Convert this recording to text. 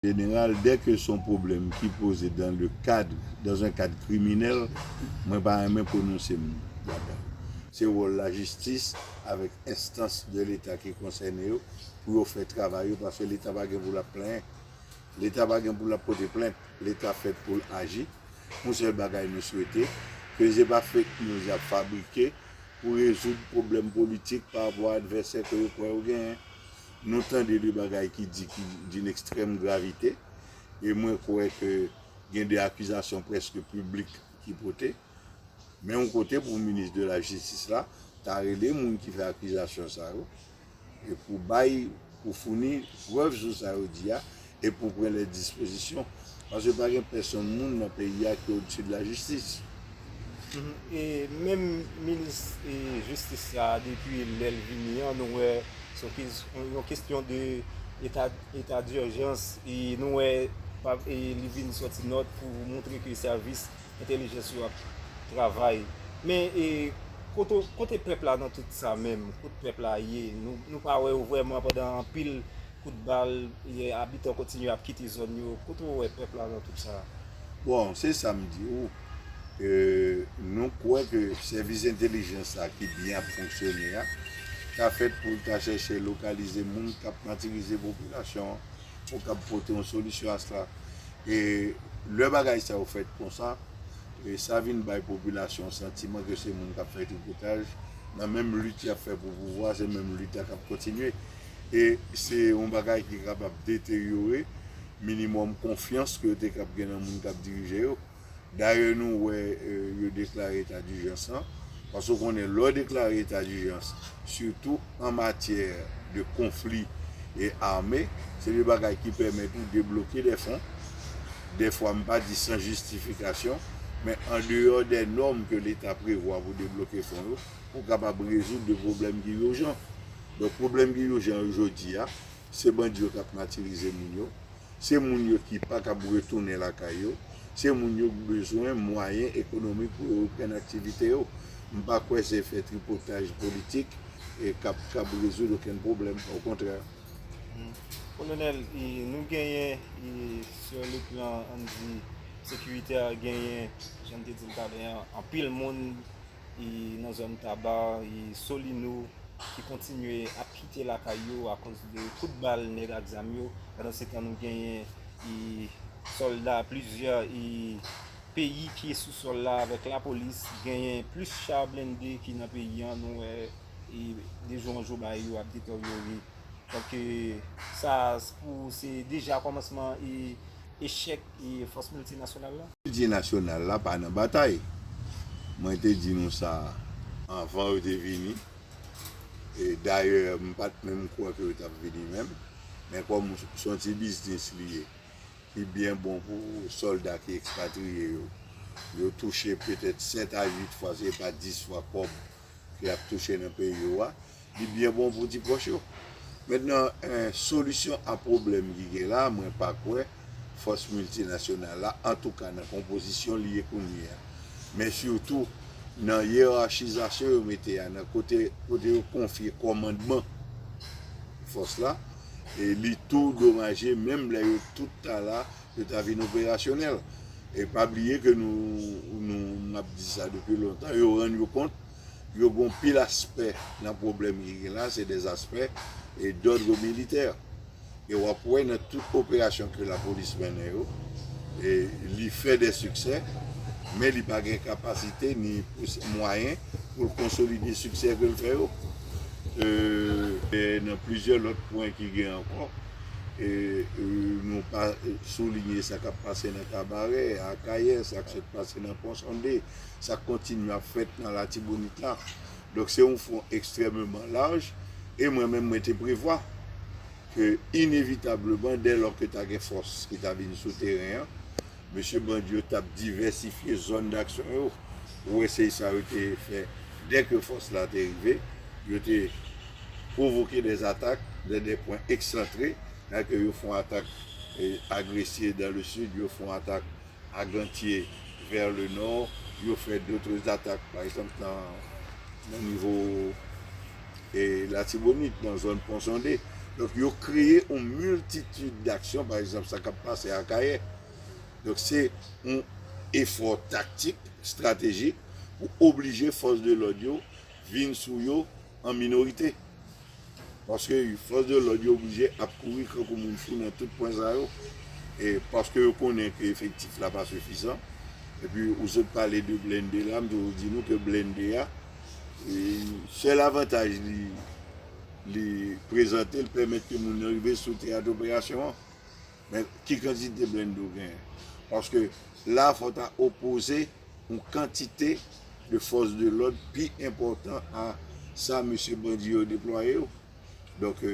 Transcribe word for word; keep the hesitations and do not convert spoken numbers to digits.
Jeneral, dèke se yon pwoblèm ki poze dans le cadre, dans un cadre criminel, mwen pa renmen pwononse m ladan. Se wòl lajistis avèk enstans de Leta ki konsène yo pou yo fè travay yo, paske Leta pa gen pou l ap plenyen. Leta pa gen pou l ap pote plent. Leta fèt pou l aji. Yon sèl bagay nou swete, ke se pa fake news y ap fabrike pou rezoud pwoblèm politik pa rapò a advèsè ke yo kwè yo genyen. Nou tande de bagay ki di ki d'une extrême gravité, e mwen kwè ke gen de akizasyon prèske piblik ki pote. Men yon kote pou minis de la jistis la ta rele moun ki fè akizasyon sa yo, e pou bay, pou founi prèv sou sa yo di a, e pou pran lè dispozisyon. Paske pa gen pèsonn moun nan peyi a ki odsi de la jistis. Mhm. E menm minis e, jistis la, depi lè l vini an, nou wè se yon kes- yon kesyon de eta, eta dijans, e nou wè pa- e li vin sòti nòt pou montre ke sèvis entèlijans yo ap travay. Men e, kote, kote pèp la nan tout sa menm? Kote pèp la ye? Nou, nou pa wè yo vrèman pandan anpil kout bal, e abitan kontinye ap kite zòn yo. Kote w wè pèp la nan tout sa? Bon, se sa m di w. E, nou kwè ke sèvis entèlijans la ki byen ap fonksyone a, ta fèt pou l ta chèche lokalize moun k ap matirize popilasyon an, pou k ap pote yon solisyon a sa. E lè bagay sa yo fèt konsa, e sa vin bay popilasyon an santiman ke se moun k ap fè tripotaj nan menm lit y ap fè pou pouvwa, se menm lit la k ap kontinye. E se yon bagay ki kapab deteryore minimòm konfyans ke yo te kab gen nan moun k ap dirije yo. Dayè, nou wè e, yo deklare eta dijans lan, paske w konnen lè w deklare eta dijans, sitou an matyè de konfli e ame, se de bagay ki pèmèt ou debloke de fon. Dèfwa, m pa di san jistifikasyon, men andeyò de nòm ke Leta prevwa pou debloke fon yo, pou kapab rezoud de pwoblèm ki ijan. Donk, pwoblèm ki ijan yo jodi a, se bandi yo k ap matirize moun yo, se moun yo ki pa kab retounen lakay yo, se moun yo k bezwen mwayen ekonomik pou yo reprann aktivite yo. M pa kwè se fè tripotaj politik e k ap kab rezoud okenn pwoblèm, okontrè. Kolonèl, e, nou genyen e, sur le plan, ann di, sekiritè, genyen, jan m te di l talè a, anpil moun e, nan zòn Taba e Solino ki kontinye ap kite lakay yo akoz de kout bal nèg ak zam yo. Pandan se tan, nou genyen e, sòlda plizyè e, peyi ki sou sòl la avèk lapolis. Genyen plis cha blende ki nan peyi an. Nou wè e, de jou an jou bagay yo ap deteryore. Donk, e, sa pou se deja kòmansman e, echèk e, fòs miltinasyonal la. Miltinasyonal la pa nan batay. Mwen te di nou sa anvan yo te vini. E dayè, m pa t menm kwè ke yo t ap vini menm. Men kòm se yon ti biznis li ye, li byen bon pou sòlda ki ekspatriye yo. Yo touche petèt sèt a uit fwa, se pa dis fwa kòb ke y ap touche nan peyi yo a. Li byen bon pou ti pòch yo. Mentnan, en, solisyon a pwoblèm ki gen la, mwen pa kwè fòs miltinasyonal la, antouka nan konpozisyon li ye kounye a, men sitou nan yerachizasyon yo mete a, nan kote, kote yo konfye kòmandman fòs la, e li tou domaje, menm lè yo tout ta la, yo ta vin operasyonèl. E pa bliye ke nou, nou, m ap di sa depi lontan, yo rann yo kont, yo gen yon pil aspè nan pwoblèm ki gen la, se dè aspè e d'ordre militaire. E w ap wè nan tout operasyon ke lapolis mennen yo, e li fè dè siksè, men li pa gen kapasite ni mwayen pou l konsolide siksè ke l fè yo. E, e nan plizyè lòt pwen ki gen ankò, e, e nou pa soulinye sa k ap pase nan Kabarè, Akayè, sa k sot pase nan Pon Sonde, sa k kontinye ap fèt nan Latibonit la. Donk, se yon fwon ekstrèmeman laj, e mwen menm, mwen te prevwa ke inevitableman, dèlò ke ta gen fòs ki ta vin sou teren an, mesye bandi yo t ap divèsifye zòn daksyon yo. Ou wè, se sa yo te fè dèke fòs la te rive, yo te pwovoke dè atak nan dè pwen eksantre, sètadi ke yo fè yon atak e, agresye dans le sud, yo fè yon atak a Gantye vers le nord, yo fè d'autres attaques, pa egzanp, nan, nan nivo e, Latibonit, nan zòn Pon Sonde. Donk, yo kreye yon miltitid d'aksyon, pa egzanp, sa k ap pase Akayè. Donk, se yon efò taktik, estratejik, pou oblije fòs de lòd yo vin sou yo an minorite. Paske fòs de lòd yo oblije ap kouri kankou moun fou nan tout pwen sa yo. E paske yo konnen ke efektif la pa sifizan. Epi ou sot pale de blende la, m toujou di nou ke blende a, e, sèl avantaj li, li prezante, l pèmèt ke moun nan rive sou teyat operasyon an. Men ki kantite blende ou genyen? Paske la, fò ta opoze yon kantite de fòs de lòd pi enpòtan a sa mesye bandi yo deplwaye yo. Donk,